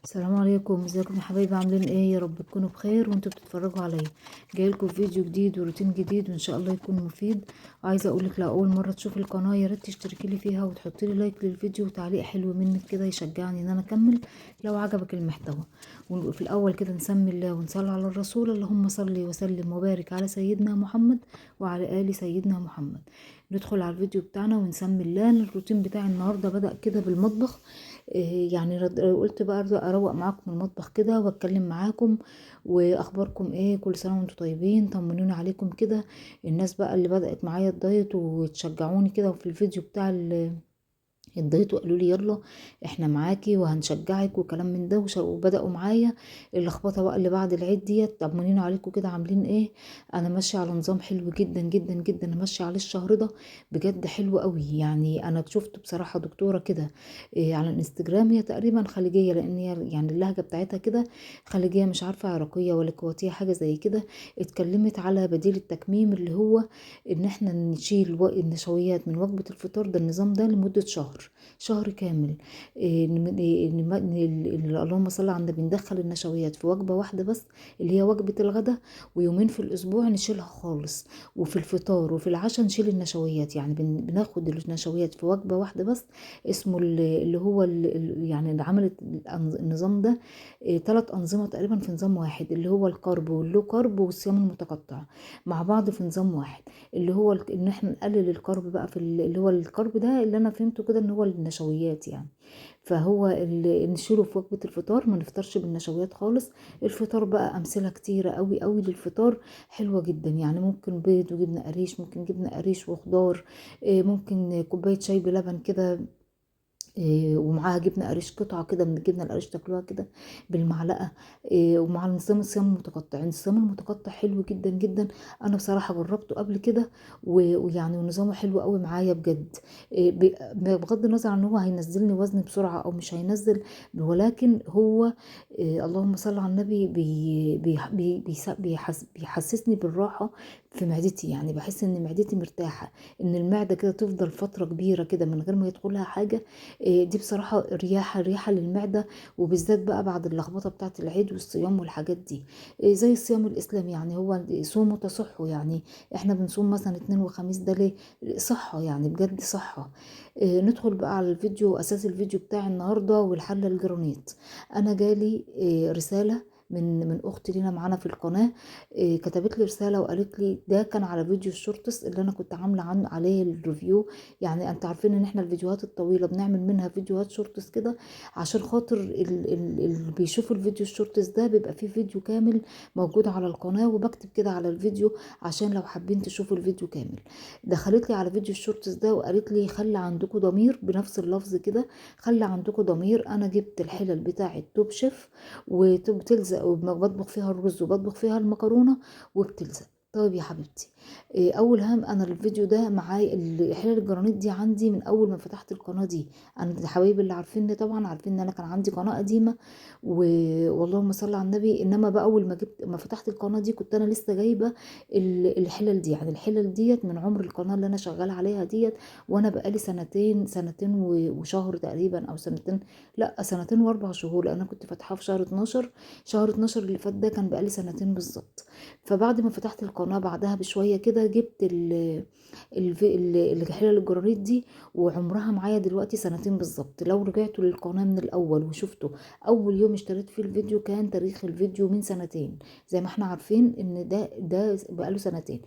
السلام عليكم، ازيكم يا حبايبي؟ عاملين ايه؟ يا رب تكونوا بخير وانتوا بتتفرجوا عليا. جايلكم فيديو جديد وروتين جديد وان شاء الله يكون مفيد. عايزه اقولك لو اول مرة تشوفي القناة يا ريت تشتركي لي فيها وتحطي لي like للفيديو وتعليق حلو منك كده يشجعني ان انا اكمل لو عجبك المحتوى. وفي الاول كده نسمي الله ونصلي على الرسول، اللهم صل وسلم وبارك على سيدنا محمد وعلى ال سيدنا محمد. ندخل على الفيديو بتاعنا ونسمي الله. الروتين بتاع النهارده بدأ كده بالمطبخ، يعني قلت بقى اروق معاكم المطبخ كده واتكلم معاكم. واخباركم ايه؟ كل سنة وانتم طيبين، طمنوني عليكم كده. الناس بقى اللي بدأت معايا ال diet وتشجعوني كده وفي الفيديو بتاع ال diet وقالوا لي يلا احنا معاكي وهنشجعك وكلام من ده، وبداوا معايا اللخبطة بقى اللي بعد العيد ديت. طمنين عليكم كده، عاملين ايه؟ انا ماشية على نظام حلو جدا جدا جدا، انا ماشية عليه الشهر ده بجد حلو قوي. يعني انا شفت بصراحة دكتورة كده على الانستجرام، هي تقريبا خليجية لان هي يعني اللهجة بتاعتها كده خليجية، مش عارفه عراقية ولا كويتيه حاجة زي كده. اتكلمت على بديل التكميم اللي هو ان احنا نشيل النشويات من وجبة الفطار، ده النظام ده لمدة شهر كامل. اللهم صل على النبي، ندخل النشويات في وجبة واحدة بس اللي هي وجبة الغداء، ويومين في الاسبوع نشيلها خالص، وفي الفطار وفي العشاء نشيل النشويات. يعني بناخد النشويات في وجبة واحدة بس، اسمه اللي هو يعني اللي عملت النظام ده 3 انظمة تقريبا في نظام واحد، اللي هو ال carb وال low carb والصيام المتقطع مع بعض في نظام واحد، اللي هو ان احنا نقلل ال carb بقى في اللي هو ال carb ده اللي انا فهمته كده ان هو النشويات يعني. فهو اللي نشيله في وجبة الفطار، ما نفطرش بالنشويات خالص. الفطار بقى امثلة كتيرة قوي قوي للفطار حلوة جدا، يعني ممكن بيض وجبنة قريش، ممكن جبنة قريش وخضار، ممكن كوباية شاي بلبن كده ومعاها جبنه قريش، قطعه كده من الجبنة القريش تاكلوها كده بالمعلقه، ومع نظام الصيام المتقطع. الصيام المتقطع حلو جدا جدا، انا بصراحة جربته قبل كده ويعني ونظامه حلو قوي معايا بجد. بغض النظر عن ان هو هينزلني وزن بسرعة او مش هينزل، ولكن هو اللهم صل على النبي بيحسسني بالراحة في معدتي. يعني بحس ان معدتي مرتاحة، ان المعدة كده تفضل فترة كبيرة كده من غير ما يدخلها حاجة. دي بصراحة رياحة للمعدة، وبالذات بقى بعد اللخبطة بتاعة العيد والصيام والحاجات دي. زي الصيام الإسلامي، يعني هو صوم وتصحوا، يعني احنا بنصوم مثلا 2 وخميس، ده ليه؟ صحة يعني، بجد صحة. ندخل بقى على الفيديو، أساس الفيديو بتاع النهاردة والحلة الجرانيت. أنا جالي رسالة من اخت لينا معانا في القناة، كتبت لي رسالة وقالت لي، ده كان على فيديو ال shorts اللي انا كنت عامله عليه ال review. يعني انتوا عارفين ان احنا الفيديوهات الطويلة بنعمل منها فيديوهات shorts كده عشان خاطر اللي بيشوف الفيديو ال shorts ده بيبقى فيه فيديو كامل موجود على القناة، وبكتب كده على الفيديو عشان لو حابين تشوفوا الفيديو كامل. دخلت لي على فيديو ال shorts ده وقالت لي خلي عندكم ضمير، بنفس اللفظ كده، خلي عندكم ضمير. انا جبت الحلل بتاعه Top Chef وبتلزق، وبطبخ فيها الرز وبطبخ فيها المكرونه وبتلزق. طيب يا حبيبتي، اول هام انا الفيديو ده معايا الحلل الجرانيت دي عندي من اول ما فتحت القناة دي. انا حبايبي اللي عارفيني طبعا عارفين ان انا كان عندي قناة قديمة واللهم صل على النبي، انما بقى اول ما فتحت القناة دي كنت انا لسه جايبه الحلل دي. يعني الحلل ديت من عمر القناة اللي انا شغالة عليها ديت، وانا بقالي سنتين وشهر تقريبا، او سنتين، لا 2 و4 شهور، لان انا كنت فاتحاها في شهر 12، شهر 12 اللي فات ده كان بقالي 2 بالظبط. فبعد ما فتحت القناة بعدها بشوية كده جبت الحلل الجرانيت دي، وعمرها معايا دلوقتي 2 بالظبط. لو رجعتوا للقناة من الاول وشفتوا اول يوم اشتريت فيه الفيديو كان تاريخ الفيديو من 2، زي ما احنا عارفين ان ده بقاله 2.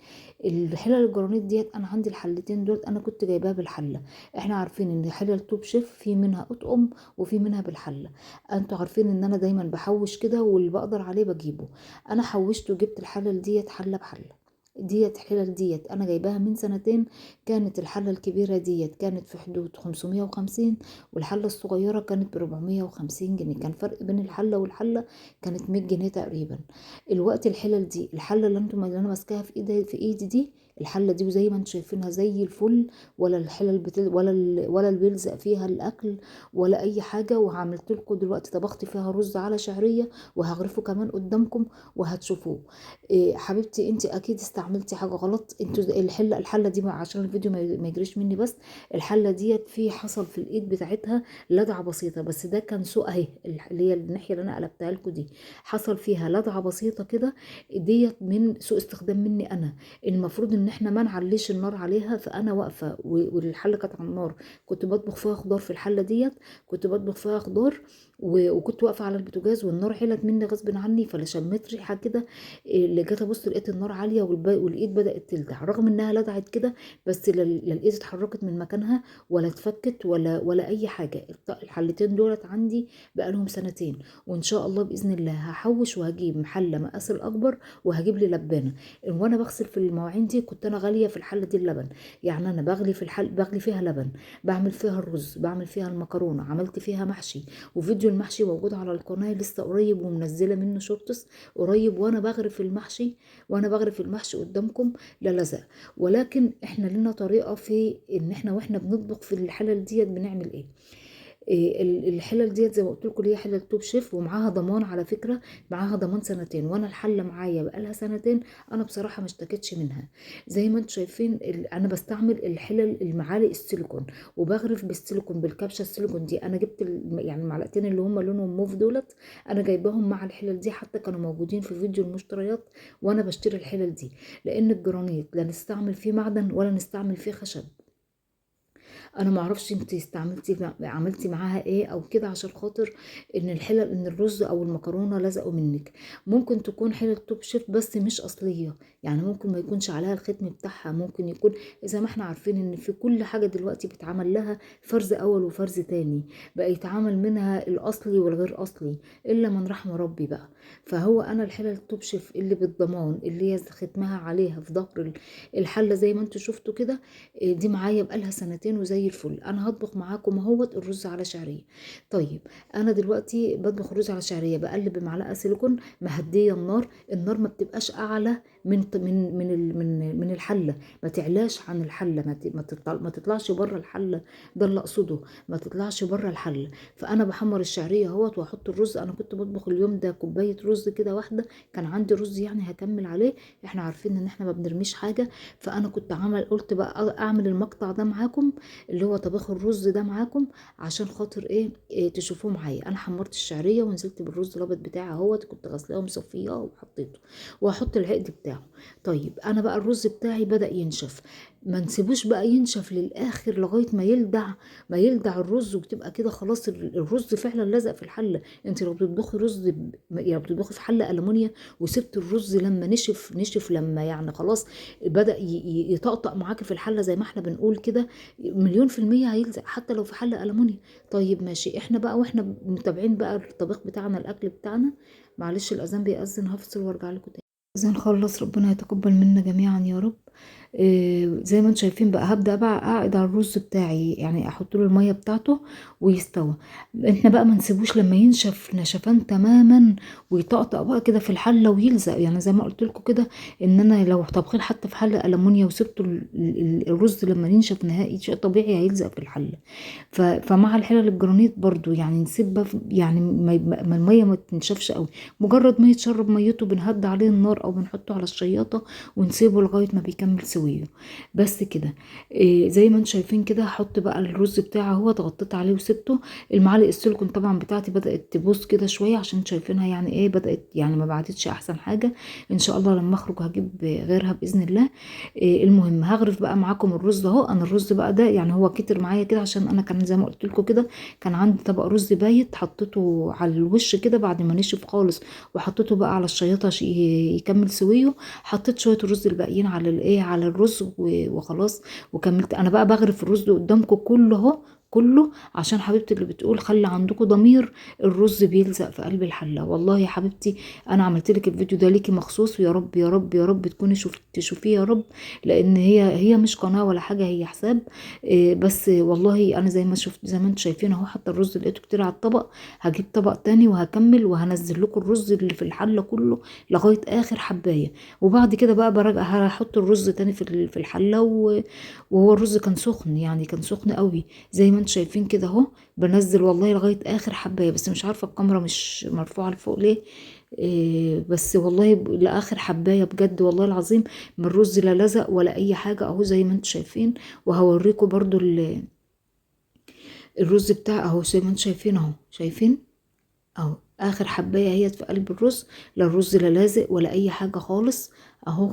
الحلل الجرانيت ديت انا عندي الحلتين دول، انا كنت جايباها بالحله. احنا عارفين ان حلل Top Chef في منها اطقم وفي منها بالحله. انتوا عارفين ان انا دايما بحوش كده واللي بقدر عليه بجيبه. انا حوشت وجبت الحلل ديت حله بحله. ديت الحلل ديت انا جايباها من 2، كانت الحلة الكبيرة ديت كانت في حدود 550، والحله الصغيرة كانت ب 450 جنيه. كان فرق بين الحلة والحله كانت 100 جنيه تقريبا. الوقت الحلل دي، الحلة اللي انتم اللي انا ماسكاها في ايدي دي الحلة دي، وزي ما انتم شايفينها زي الفل، ولا الحلل ولا اللي بيلزق فيها الاكل ولا اي حاجة. وعملت لكم دلوقتي طبخت فيها رز على شعرية، وهغرفه كمان قدامكم وهتشوفوه. إيه حبيبتي، انت اكيد استعملتي حاجة غلط. انتوا الحلة دي عشان الفيديو ما يجريش مني، بس الحلة ديت في حصل في الايد بتاعتها لدعه بسيطة، بس ده كان سوء اهي، اللي هي الناحية اللي انا قلبتها لكم دي حصل فيها لدعه بسيطة كده، ديت من سوء استخدام مني انا. المفروض ان احنا ما نعليش النار عليها، فانا واقفة والحله كانت على النار، كنت بطبخ فيها خضار في الحلة ديت، كنت بطبخ فيها خضار وكنت واقفة على البوتاجاز، والنار علت مني غصب عني، فلا شميت ريحه كده، اللي جت ابص لقيت النار عالية والايد بدات تلدع، رغم انها لدعت كده بس لا الايد اتحركت من مكانها ولا اتفكت ولا اي حاجة. الحلتين دولت عندي بقالهم سنتين، وان شاء الله باذن الله هحوش وهجيب حله مقاس الاكبر وهجيب لي لبانه. وانا بغسل في المواعين دي كنت انا غالية في الحلة دي اللبن، يعني انا بغلي في الحل، بغلي فيها لبن، بعمل فيها الرز، بعمل فيها المكرونه، عملت فيها محشي، وفيديو المحشي موجود على القناة لسه قريب ومنزلة منه shorts قريب، وانا بغرف المحشي، وانا بغرف المحشي قدامكم لا لزق. ولكن احنا لنا طريقه في ان احنا واحنا بنطبخ في الحلل ديت بنعمل ايه. الحلل ديت زي ما قلت لكم هي حلل توب شيف، ومعاها ضمان على فكرة، معاها ضمان سنتين، وانا الحلة معايا بقالها سنتين، انا بصراحة ما اشتكيتش منها. زي ما انتم شايفين انا بستعمل الحلل المعالق السيليكون، وبغرف بالسيليكون بالكبشه السيليكون دي. انا جبت يعني المعلقتين اللي هم لونهم موف دولت انا جايباهم مع الحلل دي، حتى كانوا موجودين في فيديو المشتريات وانا بشتري الحلل دي، لان الجرانيت لا نستعمل فيه معدن ولا نستعمل فيه خشب. انا ما اعرفش انت استعملتي عملتي معاها ايه او كده، عشان خاطر ان الحلل ان الرز او المكرونه لزقوا منك. ممكن تكون حلل توب شيف بس مش اصلية، يعني ممكن ما يكونش عليها الختم بتاعها، ممكن يكون زي ما احنا عارفين ان في كل حاجة دلوقتي بيتعمل لها فرز اول وفرز تاني، بقى يتعامل منها الاصلي والغير اصلي الا من رحم ربي بقى. فهو انا الحلل توب شيف اللي بالضمان اللي هي ختمها عليها في ظهر الحلة زي ما انتوا شفتوا كده، دي معايا بقالها سنتين وزي الفل. انا هطبخ معاكم اهوت الرز على شعرية. طيب انا دلوقتي بطبخ الرز على شعرية، بقلب بمعلقه سيليكون مهديه النار، النار ما بتبقاش اعلى من من من من, من الحلة، ما تعلاش عن الحلة، ما تطلعش بره الحلة، ده اللي اقصده، ما تطلعش بره الحلة. فانا بحمر الشعرية اهوت واحط الرز. انا كنت بطبخ اليوم ده كوباية رز كده واحدة، كان عندي رز يعني هكمل عليه، احنا عارفين ان احنا ما بنرميش حاجة، فانا كنت عمل قلت بقى اعمل المقطع ده معاكم اللي هو طبخ الرز ده معاكم عشان خاطر إيه تشوفوه معايا. انا حمرت الشعرية ونزلت بالرز الابيض بتاعي اهوت، كنت غسلاه ومصفياه وحطيته، وهحط العقد بتاعه. طيب انا بقى الرز بتاعي بدأ ينشف، ما نسيبوش بقى ينشف للاخر لغاية ما يلدع، ما يلدع الرز وتبقى كده خلاص الرز فعلا لزق في الحلة. انت لو بتطبخي رز يعني بتطبخي في حله المونيا وسبت الرز لما نشف نشف، لما يعني خلاص بدأ يطقطق معاكي في الحلة زي ما احنا بنقول كده، 1,000,000% هيلزق حتى لو في حله المونيا. طيب ماشي، احنا بقى واحنا متابعين بقى الطبيخ بتاعنا الاكل بتاعنا، معلش الاذان بيأذن هفصل وارجع لكم تاني. اذان خلص، ربنا يتقبل منا جميعا يا رب. زي ما انتم شايفين بقى هبدأ بقى اقعد على الرز بتاعي، يعني احط له المية بتاعته ويستوى. احنا بقى ما نسيبوش لما ينشف نشفان تماما ويطقطق بقى كده في الحلة ويلزق، يعني زي ما قلت لكم كده ان انا لو طبخين حتى في حله المونيا وسبته الرز لما ينشف نهائي شيء طبيعي هيلزق في الحلة. فمع الحلل الجرانيت برضو يعني نسيب يعني ما المية ما تنشفش قوي، مجرد ما يتشرب ميته بنهد عليه النار او بنحطه على الشياطه ونسيبه لغاية ما بيكمل سويه بس كده. إيه زي ما انتم شايفين كده هحط بقى الرز بتاعه اهو، اتغطيت عليه وسبته. المعالق السيليكون طبعا بتاعتي بدات تبوظ كده شوية عشان شايفينها يعني ايه، بدات يعني ما بعدتش احسن حاجة. ان شاء الله لما اخرج هجيب غيرها باذن الله. إيه المهم هغرف بقى معاكم الرز اهو. انا الرز بقى ده يعني هو كتر معايا كده عشان انا كان زي ما قلت لكم كده كان عندي طبق رز بايت حطيته على الوش كده بعد ما نشف خالص، وحطيته بقى على الشياطه يكمل سويه. حطيت شوية الرز الباقيين على الايه على الرز وخلاص وكملت. انا بقى بغرف الرز قدامكم كله اهو كله، عشان حبيبتي اللي بتقول خلي عندكم ضمير، الرز بيلزق في قلب الحلة. والله يا حبيبتي انا عملت لك الفيديو ده ليكي مخصوص، ويا رب يا رب يا رب تكوني تشوفيه يا رب، لان هي مش قناة ولا حاجة، هي حساب بس والله انا زي ما شفت، زي ما انتم شايفين اهو، حتى الرز لقيته كتير على الطبق. هجيب طبق تاني وهكمل وهنزل لكم الرز اللي في الحلة كله لغاية اخر حبايه، وبعد كده بقى برجع هحط الرز تاني في الحلة. وهو الرز كان سخن، يعني كان سخن قوي زي ما انتم شايفين كده اهو، بنزل والله لغاية اخر حبايه، بس مش عارفه الكاميرا مش مرفوعة لفوق ليه، بس والله لاخر حبايه بجد والله العظيم، من الرز لا لزق ولا اي حاجة اهو زي ما انتم شايفين. وهوريكم برضو الرز بتاع اهو زي ما انتم شايفين اهو، شايفين اهو اخر حبايه هي في قلب الرز، لا الرز لا لازق ولا اي حاجة خالص اهو.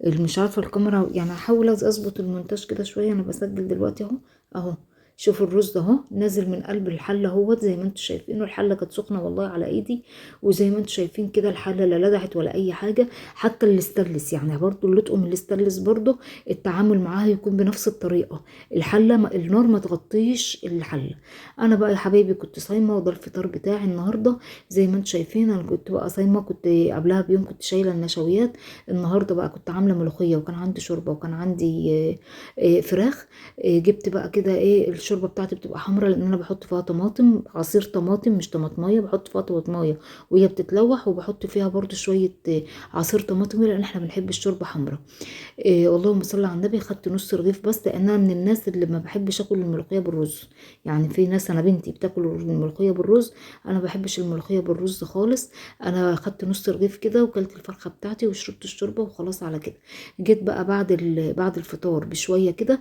مش عارفه الكاميرا، يعني هحاول اظبط المونتاج كده شوية، انا بسجل دلوقتي اهو اهو. شوفوا الرز اهو نازل من قلب الحلة اهوت زي ما انتم شايفينه، الحلة كانت سخنة والله على ايدي، وزي ما انتم شايفين كده الحلة لا لدعت ولا اي حاجة. حتى الاستانلس يعني برضو اللطقم الاستانلس برضو التعامل معاها يكون بنفس الطريقة، الحلة النار ما تغطيش الحلة. انا بقى يا حبايبي كنت صايمه، وده الفطار بتاعي النهارده زي ما انتم شايفين. انا كنت بقى صايمه، كنت قبلها بيوم كنت شايله النشويات، النهارده بقى كنت عامله ملوخية، وكان عندي شوربة، وكان عندي فراخ. جبت بقى كده ايه الشوربة بتاعتي بتبقى حمراء لان انا بحط فيها طماطم، عصير طماطم مش طماطميه، بحط فيها طماطميه وهي بتتلوح، وبحط فيها برضو شوية عصير طماطم لان احنا بنحب الشوربة حمراء. اللهم صل على النبي. خدت نص رغيف بس لان انا من الناس اللي ما بحبش اكل الملوخية بالرز، يعني في ناس، انا بنتي بتاكل الملوخية بالرز، انا ما بحبش الملوخية بالرز خالص. انا خدت نص رغيف كده وكلت الفرخه بتاعتي وشربت الشوربة وخلاص على كده. جيت بقى بعد الفطار بشوية كده،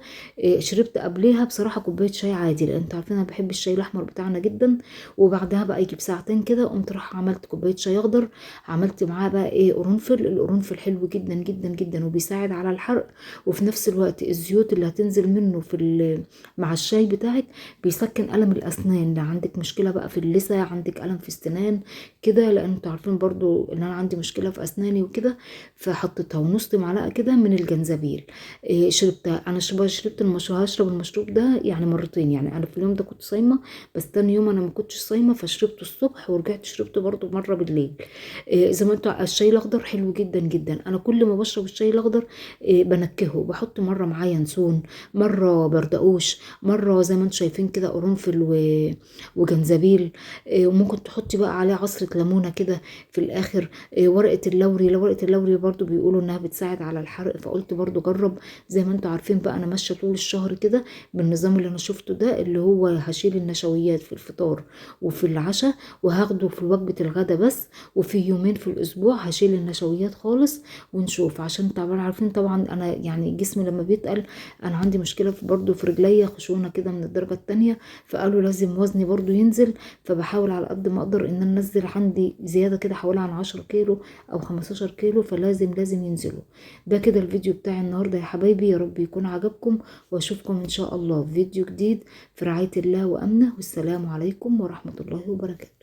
شربت قبليها بصراحة كوباية شاي عادي لان انتوا عارفين انا بحب الشاي الاحمر بتاعنا جدا، وبعدها بقى يجي بساعتين كده قمت راح عملت كوباية شاي اخضر، عملت معاه بقى ايه قرنفل. القرنفل حلو جدا جدا جدا وبيساعد على الحرق، وفي نفس الوقت الزيوت اللي هتنزل منه في مع الشاي بتاعك بيسكن الم الاسنان. لو عندك مشكلة بقى في اللثة، عندك الم في السنان كده، لان انتوا عارفين برضو ان انا عندي مشكلة في اسناني وكده، فحطيتها ونص معلقه كده من الجنزبيل. شربتها انا، شربت المشروب، هشرب المشروب ده يعني مرتين، يعني انا في اليوم ده كنت صايمه، بس تاني يوم انا ما كنتش صايمه فشربته الصبح ورجعت شربته برضو مرة بالليل. زي ما انتوا، الشاي الاخضر حلو جدا جدا، انا كل ما بشرب الشاي الاخضر بنكهه، بحط مرة معاه ينسون، مرة بردقوش، مرة زي ما انتوا شايفين كده قرنفل وجنزبيل، وممكن تحطي بقى عليه عصره ليمونه كده في الاخر. ورقة اللوري، ورقة اللوري برضو بيقولوا انها بتساعد على الحرق، فقلت برضو جرب. زي ما انتوا عارفين بقى انا ماشية طول الشهر كده بالنظام اللي انا شفته ده، اللي هو هشيل النشويات في الفطار وفي العشاء، وهاخده في وجبة الغدا بس، وفي يومين في الاسبوع هشيل النشويات خالص ونشوف. عشان طبعا عارفين طبعا انا يعني جسمي لما بيتقل، انا عندي مشكلة برضو في رجليا، خشونة كده من الدرجة الثانية، فقالوا لازم وزني برضو ينزل، فبحاول على قد ما اقدر ان انا انزل، عندي زيادة كده حوالي عن 10 كيلو او 15 كيلو، فلازم لازم ينزلوا. ده كده الفيديو بتاعي النهارده يا حبايبي، يا رب يكون عجبكم، واشوفكم ان شاء الله في فيديو جديد في رعاية الله وامنه، والسلام عليكم ورحمة الله وبركاته.